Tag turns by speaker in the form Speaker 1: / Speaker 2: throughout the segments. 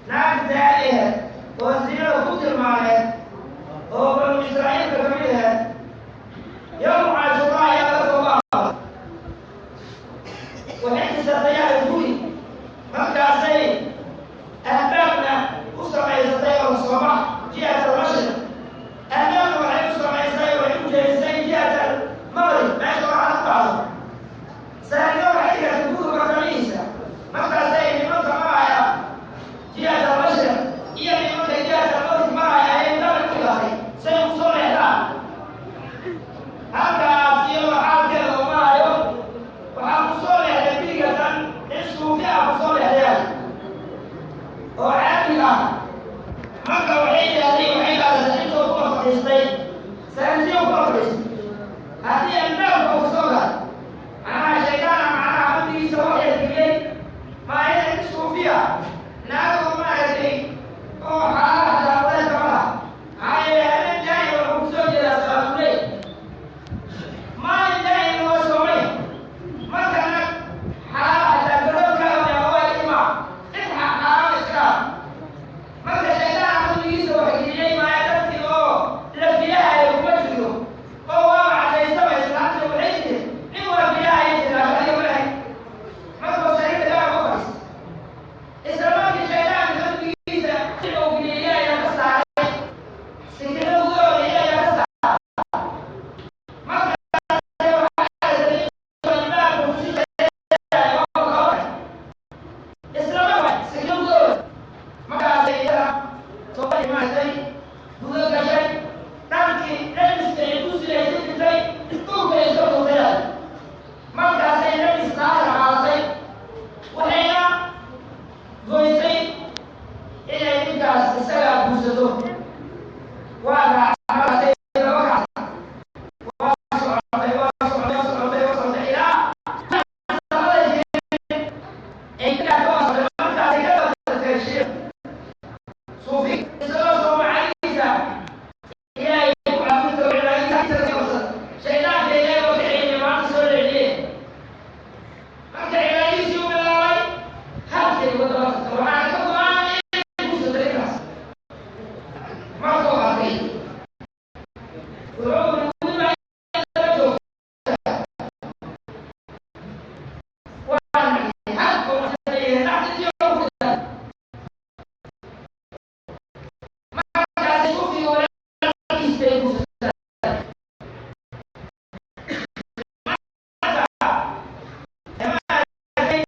Speaker 1: Naag zaaniya oo zinada ku tilmaaneed oo Banu Israa'iilka ka mid ahayd, yowm Cashuura ayaa laga soo baaqday. Waxay dhisatay guri, markaasay albaabna u samaysatay oo soobax jihat almashriq, albaabna waxay u samaysay, waxay u jeedisay jihat almaqrib, meesha waxaa ku dhacdo. Saarina waxay dhigatay guriga bartamihiisa. Markaasay nimanka maraya jihat almashriq iyo nimanka jihat almaqrib maraya ayay dabay ku dhigatay say u soo leexdaan. Halkaas iyadoo xaalkeeda uu marayo, waxaa ku soo leexday biigatan nin suufi ah ku soo leexday oo caabid ah. Marka waxay yidhahdeen, waxay dhahday intoo kuma fadhiistay saantiyo kuma fadhiistay, haddii albaabka uu soo galay, macnaha shaydaana macnaha qalbigiisa wax yargeliyey maayada nin suufiya naago maaragtay oo xaalaha taawadeedka ma laha. Maxaa yeelay, habeen daa'im wuxuu kusoo jeedaa salaatuleyl, maalin daa'im waa soomay. Markana xalaal xataa garoobkaaga waa ilmaa cid xaaraam iska dhaaf. Marka shaydaana qalbigiisa wax geliyey, maaya dadkii oo la filahayo kuma jiro oo waaba cadaysaba. Islaamta waxay tiri nin waa filahaya jira, laakiin adiga ma lahayn. Markuu sariirta gaar uga fadhiista, isla markii shaydaanka qalbigiisa uu geliyey, Ilaahay ka saaray sikina gudahooda, Ilaahay ka saaray. Markaas waxaa albaabka kusii isla markaa sikina gudahooda. Markaasay iyada toba imaatay, gudo gashay, dhankii labiska ay ku silaysan jirtay dhulka iska tuurtay. Markaasay labis daahir qaadatay, waxayna goysay inay ninkaas isagaa guursato. Waa raacay, markaasay daba kacday, waa socotay, waa socotay, waa socotay, waa socotay ilaa samada jirin ay ka gaarto. Waa socotay, markaasay ka badatay shiikh suufi isagoo soomacadiisa Ilaahay ku cafinta cibaadadiisa. Shaydaanka Ilaahay oo kiciyay maanta soo leexiyey. Marka cibaadadiisii u bilaabay, halkay uga daba tagta, waxaana ka go-aan inay guursato ninkaas. Markuu arkay, wuxuu weli baa daba joogta. Waa halka dhaxdii ku dhigay. Markaas suufiga walaalkiis bay guursatay. Marka maaragtay.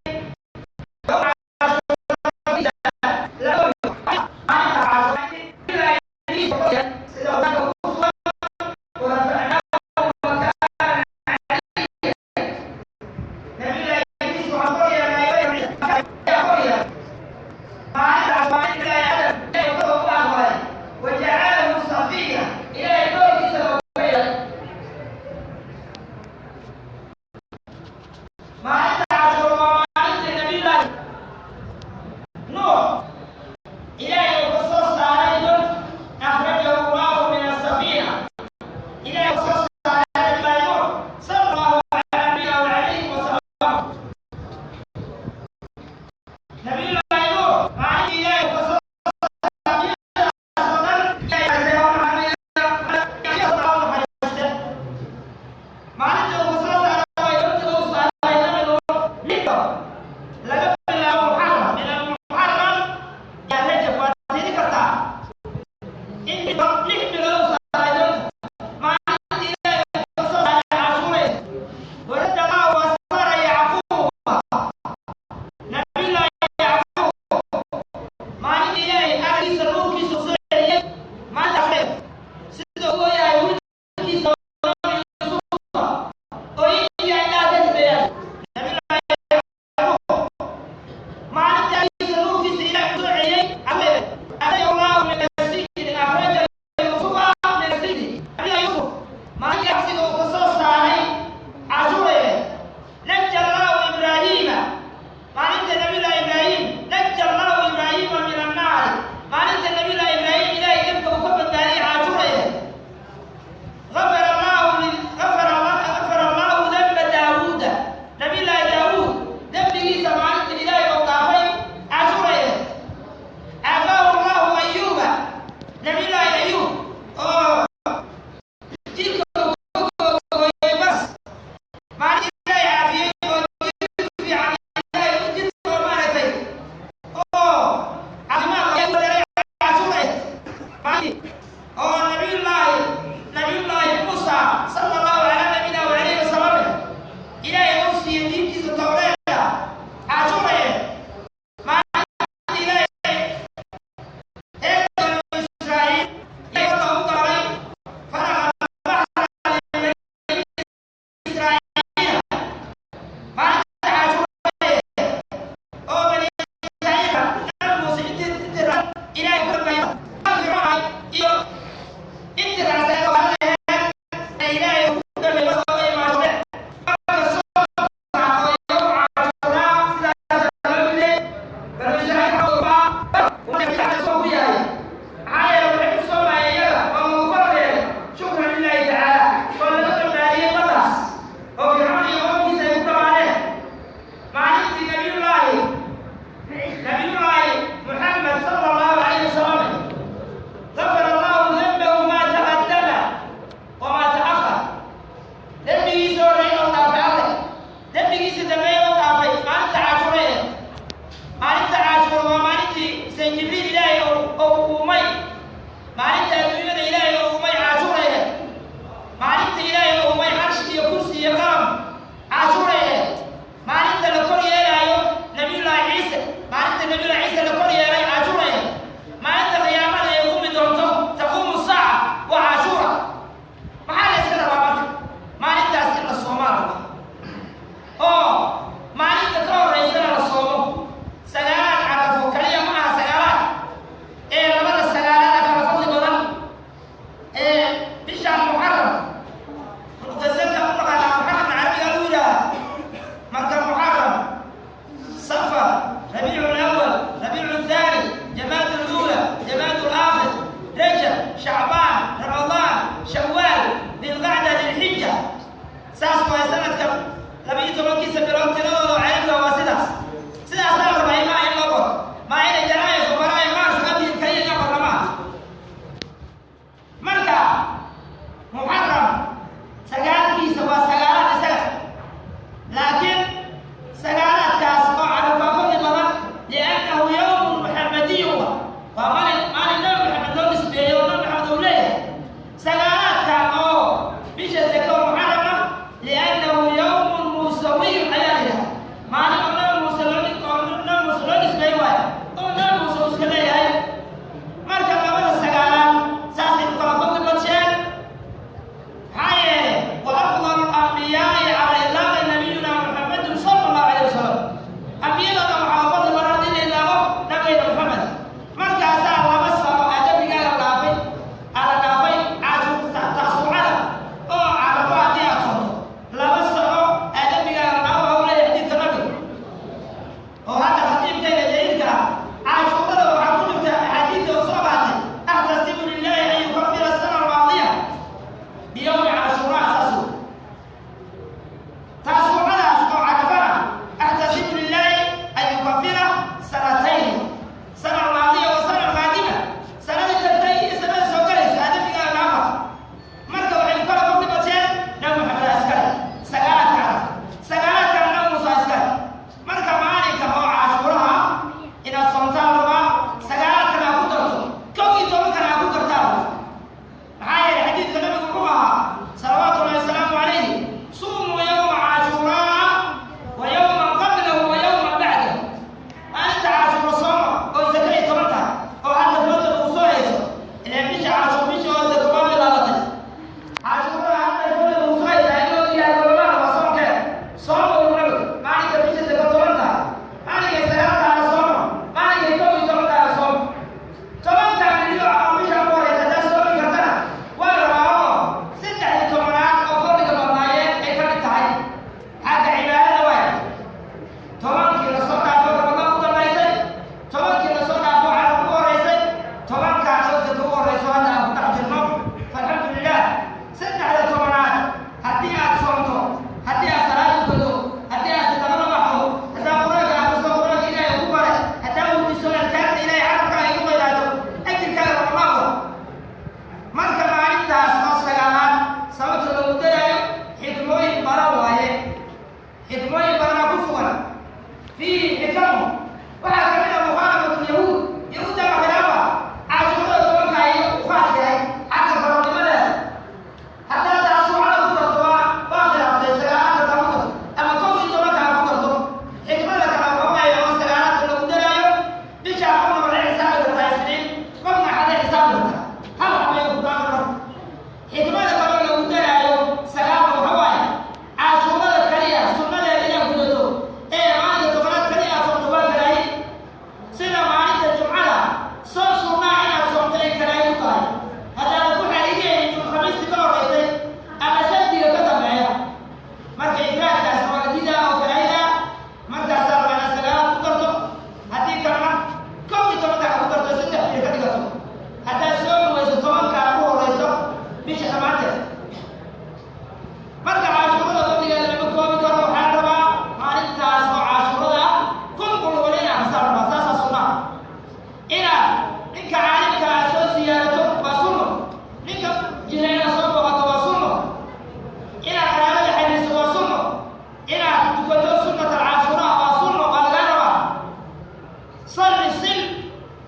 Speaker 1: Salli, sil,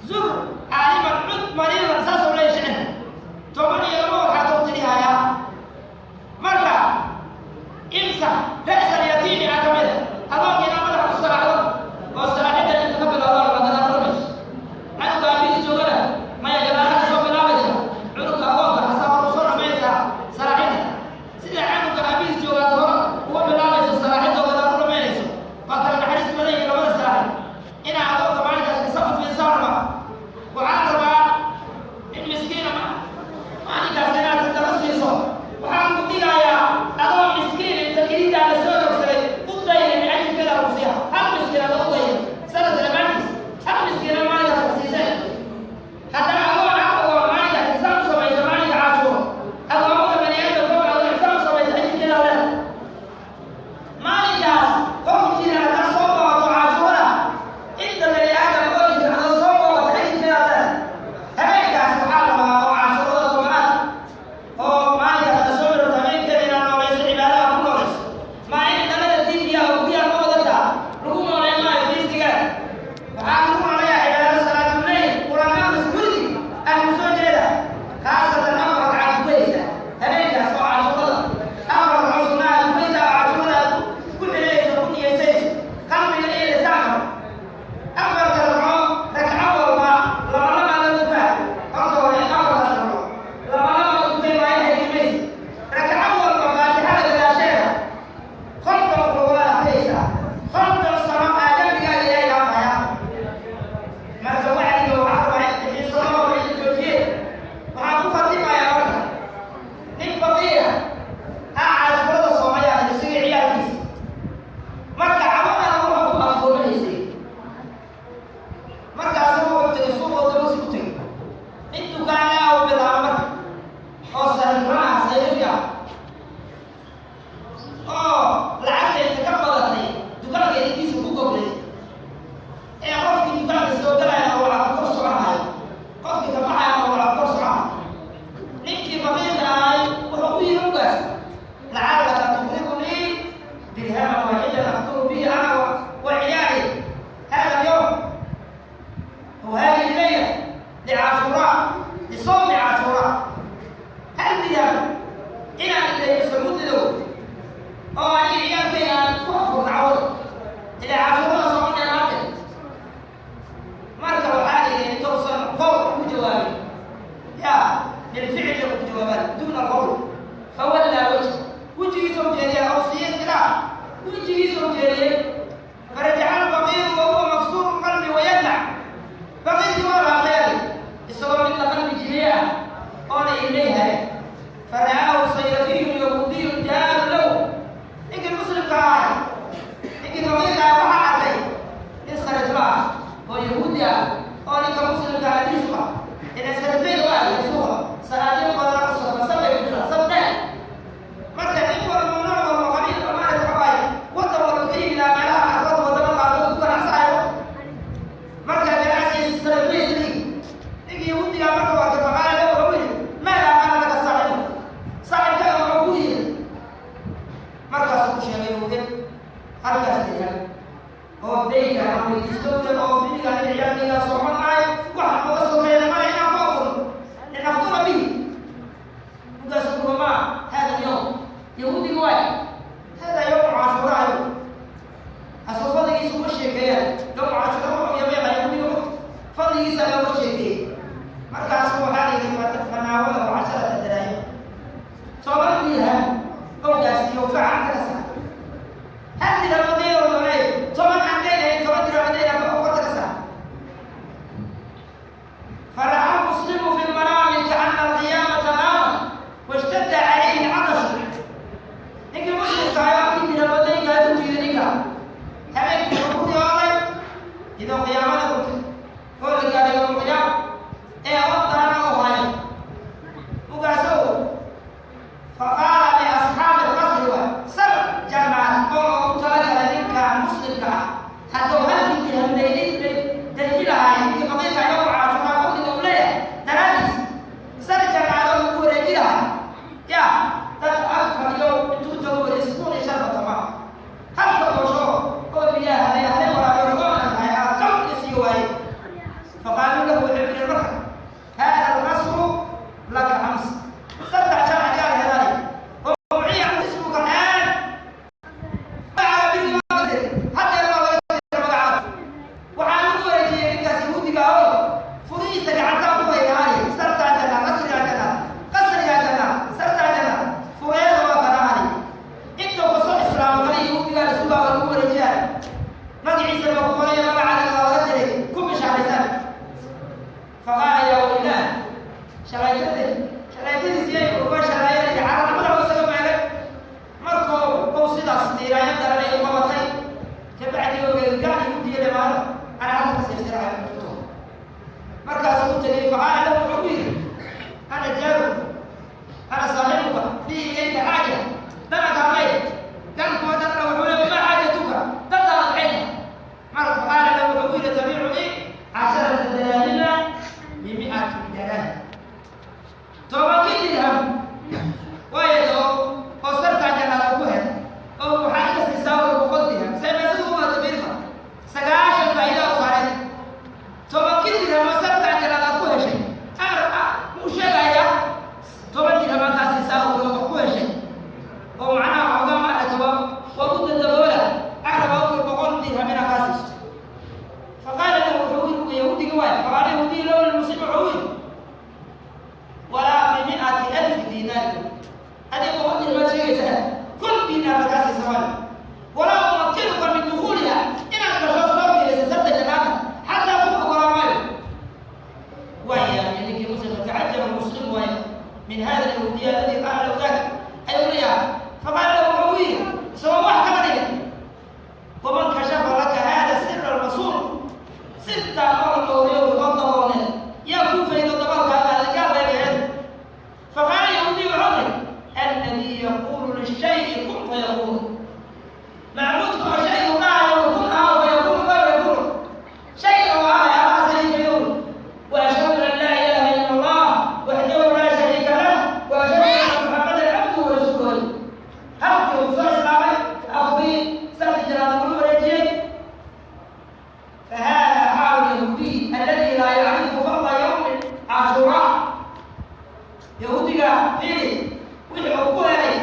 Speaker 1: zur caaliman, cud mariidan, saasoo leeya shicirka. 12 waxaa too tirihayaa. Marka imsax ra'sa alyatiimi aa ka mida, adoonka inaa madaxa ku salaaxdo oo salaaxidda inta ka bilowdo gadaal u dhamayso. Canuga aabihiis joogana maya, gadaalaha ka soo bilaabaysa. Cunuga agoonka asaa hor usoo dhamaysaa salaaxidda. Sida canuga aabihiis joogaad hore uga bilaabayso salaaxidda oo gadaal u dhamaynayso, waa kala naxariis badan yihiin labada salaaxid. Inaa adoonka maalinkaas isa u fiirsaa rabaa. Waxaan rabaa in miskiina maalinkaas inaad sadaqo siiso. Waxaan ku digayaa adoo miskiin inta gelidaada soo rogsaday u dayrin, ajirkeeda lagu siiya. Hal miskiin ada u dayrin sanadka dhammaantiis, hal miskiina maalinkaas wax siiseen. Haddana adoo caqligoo maalinkaas ixsaan u samayso, maalinka Caashuuro adoomada bani aadamka oo adoo ixsaan u samayso, ajirkeeda leeda. Maalinkaas qof jira haddaad soo booqato Caashuurada, inta bani aadam oo jira adoo soo booqato, ajirkeeda leeda. Habeenkaas waxaa rabaa oo Caashuurada 10aad oo maalinkaas la soo mirowto, habeenkeeda inaad noolayso, cibaadaha ku noolayso. Maa in dhalada TV-ga oo guryaha ma wadataa lagu nooleyn maayo fiisiga. Waxaa lagu nooleeyaa cibaadada, salaatuleyl, Quraan akhris, gurigi aan ku soo jeeda. Khaasatan 4 ragcaad tukanaysa habeenkaas oo Caashuurada, 4 ragco sunnaa aad tukanaysa oo Caashuurada aad ku xilayso, ku niyeysanayso qalbiga iyo lisaanka. Afarta ragco, ragco walba laba laba la tukaa. Horta hore afartaas ragco laba laba la tukay maayo, helimaysa. Ragco walba Faatixada gadaasheeda 50 qulwala akhriyaysaa, 50 sano aa dembigaaga Ilaahay dhaafaya. Marka wacdiga waxaa rabaa inta xiisado oo inta joojiye. Waxaan ku khatimayaa marka nin faqiira ah Caashuurada soomaya isaga ciyaalkiisa. Marka cawadana wuxuu ku afkoomahaysay. Markaasu wuxuu tegay suuqoo dabasi ku tegay nin dukaanaa u bilaaba marka oo sarifra ah, sayrifi ah, oo lacagta inta ka badatay dukaanka idinkiisa ku goblay, ee qofkii dukaanka soo galayana oo lacag kor soconayo, qofkii ka baxayana oo lacag kor soconayo. Ninkii faqiirka ahay wuxuu ku yidhi ugaas: "Lacallaka tuqribunii dirhaman waaxidan afduru bihi ana wa ciyaali hada alyawm aw hadihi leyla licashuuraa, lisawmi Cashuuraa, hal dirham inaan idayso muddow oo aniga ciyaalkayga aan isku afurna cawada, ilaa Cashuurada soconaya maanta." Marka waxaa la yidhi intuusan qowl ugu jawaabin, ya bilficli ugu jawaabaan duuna alqowl, fawallaa wajh, wejigiisa u jeediya oo siiye silaa, wejigiisa u jeediyey. Farajaca alfaqiiru wahuwa maksuuru qalbi wayadmac. Faqiirkii waa laabtay isagoo mid la qalbi jibiye ah oona ilmayhaya. Fara'aahu sayrafiyun yahuudiyun jaaru lahu. Ninkii muslimka ahay, ninkii faqiirka ah, waxaa arkay nin sarifla ah oo yahuudi ah oo ninka muslimka ah diisu ah. Inay sarifleyda waa arkay suuqa salaadyo badana u safan, safay ku jiraan, saf dheer. Marka nin walba, nooc walba, qabiil maarata xawaaye, wadan walba ka yimidaa meelaha qaarkood, wadamada qaarkood ku ganacsanayo. Marka ganacsigiisa sarifleysa. Ninkii yahuudigaa marka waa arkay, faqaala lahu, wuxuu yidhi: "Maadaa qaala laka saaxibuka? Saaxibkaaga wuxuu ku yidhi?" Markaasuu ku sheegay uge halkaas dirham oo daynka aan weydiisto oo biliga aniga ciyaalkaygaa socon maayo, wax nooga sokeeya male, inaan ku afurno, linafdura bihi. Markaasuu kuwa: "Ma hada alyawm?" Yahuudiga waay: "Hada yawmu Cashuuraa." Asoo fadligiisa uga sheekeeyaan yawmu Cashuura wuxuu yameeqa yahuudiga mugta fadligiisa looga sheekeeyey. Markaasu waxaa la yidhi fanaawalahu 10 daraahim, 10 dirham oo gaarsiiyo gacanta ka saar. Hal dirham oo dayn oo doonay, 10 aan dayn ahayn, 10 dirham oo dayn ah farta ka saar. فرأى المسلم في المنام كأن القيامة قامت واشتد عليه العطش. Ninkii muslimka ayaa kii dirham oo daynka ku jiiday ninka habeenkii wuxuu ku riyooday idoo qiyaamada qubtay oo la gaaray yowm qiyaama ee waqtarana uu hayo markaasow. فقال لأصحاب القصر سبع Faqaaluu lahu, waxay yidhi marka: "Hada alqasru laka ams, sarta jamac gaar hedaay oo muciya ismuka al'aan." Haddeer waa laga tira magacaada. Waxaa lagu wareejiyey ninkaas Yahuudiga oo furihiisa gacantaa ku haynaani. Sartaa jana, qasrigaa jana, qasrigaa jana, sartaa jana, fureeda waa kanaani. Intuu kasoo islaamo kale Yahuudigaa la sugaa, waa lagu wareejiyaa, magaciisa waa ku qoraya, magacaada waa laga tiray, ku bishaaraysan. Faqaala: "Yaa weylaah, shalaytade, shalaytadiis yay uga shalaayeen iyo carabnimada waa isaga meelay." Markuu uu sidaas tiiraayo daran ay u qabatay, kabacdi ogegaal Yahuudiya dhamaano ana hadda ka sirsirahay cunto. Markaasuu u tegay. Faqaala lahu, wuxuu ku yidhi: "Ana jaaruka, ana saaxibuka, lii ilayka xaaja, danakaamay gankuwa danna." Wuxuu leey: "Ma xaajatuka? Dantaada maxay tahay?" Marka faqaala lahu, wuxuu ku yidhi: "Tabiicunii 10 daraahima bi100 daraahim." 10-kii dirham waayo oo sartaa jannaada ku hel oo waxaa iga siisaa oo 100 dirham saymasadu umaata firma 90 faa'iida u saaray. 10-kii dirham oo sartaa jannaadaad ku heshay ar muu sheegayaa, 10 dirham aa kaa siisaa oo wax ku heshay oo macnaha xoogaa ma toban waa ku dadaboola araba uu 100 dirham inaa kaa siisto. Faqaala lahu, wuxuu yiri Yahuudiga waay, faqaala Yahuudiga lahu lmuslim, wuxuu yiri: "Walaa bi100,000 diinaar. Adiga 100 dirham aad sheegaysaa, 1000 diinaar lagaa siisa waayo. Walaa umakinuka min dukuuliha, inaad gasho soo fiirisa sarta jannaada xataa ku ogolaa maayo." Waaya ninkii muslimka tacajaba muslim waaye min hada alyahuudiya alladii qaala lahu dalik ayuu la yaabay. Faqaala lahu, wuxuu yiri isagoo wax kala dhigin: "Waman kashafa laka hada sir almasuul? Sirtaa oo la dhowriyo oo dabooleed yaa kuu faydo dabalkaaga gaal leeyahay?" Faqaala yahuudiy, wuxuu yiri: "Alladii yaquulu lishayi kun fayakuunu, macbuudka oo shaygu dhahayo kun ahaa, fayakuunu fayakuunu, shayga oo ahay allaha saliifayo. Wa ashhadu an laa ilaaha ila Allah waxdahu laa shariika lah, wa ashhadu anna Muxamadan cabduhu wa rasuuluhu." Halkii uu soo islaamay afrii sarti janaada lagu wareejiyey. فهذا حال اليهودي الذي لا يعرف فضل يوم عاشوراء. Yahuudiga fiiri wixii uu ku helay.